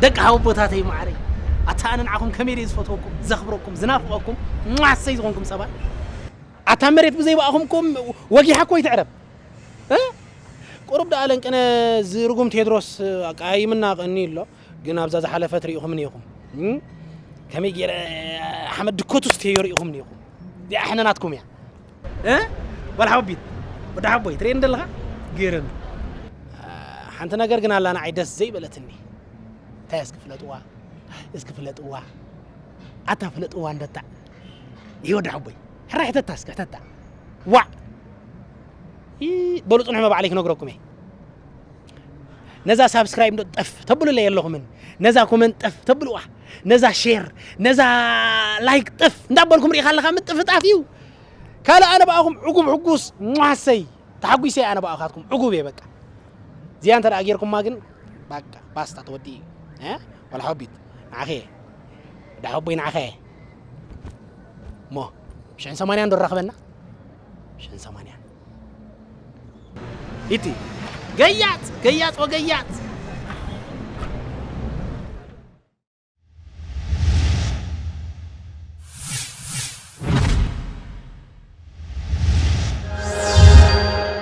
ደቂ ሓወቦታተይ ማዓረይ፣ ኣታ ኣነ ንዓኹም ከመይ ድየ ዝፈትወኩም፣ ዘኽብረኩም፣ ዝናፍቐኩም፣ ሟሰይ ዝኾንኩም ሰባት። ኣታ መሬት ብዘይ ብኣኹም እኮ ወጊሓ እኮ ይትዕረብ። እ? ቁሩብ ደኣ ለንቅነ ዝርጉም ቴድሮስ ኣቃይምና ቀኒ ኣሎ፣ ግን ኣብዛ ዝሓለፈት ርኢኹምኒ ኢኹም። እም? ከመይ ገይረ ሓመድ ድኮቱ ስተዮ ርኢኹምኒ ኢኹም። እዚኣ ሕነ ናትኩም እያ። እ? ጓል ሓወቢት፣ ወዲ ሓቦይ፣ ትርእየኒ ዘለኻ? ገይረኒ። ሓንቲ ነገር ግን ኣላ ንዓይ ደስ ዘይበለትኒ። እንታይ እስኪ ፍለጥዋ? እስኪ ፍለጥዋ። ኣታ ፍለጥዋ እንደታ። ይህ ወዲ ሓቦይ። ሕራይ ሕተታ እስኪ፣ ሕተታ። ዋዕ። ይ፣ በሉ ጽንሑ መባዕለይ ክነግረኩም እየ። ነዛ ሳብስክራይብ እንዶ ጠፍ ተብሉለይ የለኹምን። ነዛ ኮመንት ጠፍ ተብልዋ። ነዛ ሼር፣ ነዛ ላይክ ጠፍ እንዳበልኩም ርኢኻ ኣለኻ ምጥፍጣፍ እዩ። ካልእ ኣነ ብኣኹም ዕጉብ ሕጉስ ሟሰይ ተሓጒሰ ኣነ ብኣኻትኩም ዕጉብ እየ በቃ። እዚኣ እንተ ደኣ ጌርኩማ ግን በቃ ባስታ ተወዲ እዩ። እ? ወላ ሓቢት ንዓኸ እየ። ወዲ ሓቦይ ንዓኸ እየ። እሞ ሽሕን ሰማንያን ዶ ራኽበና? ሽሕን ሰማንያን። ኢቲ ገያጽ፣ ገያጽ ወገያጽ፣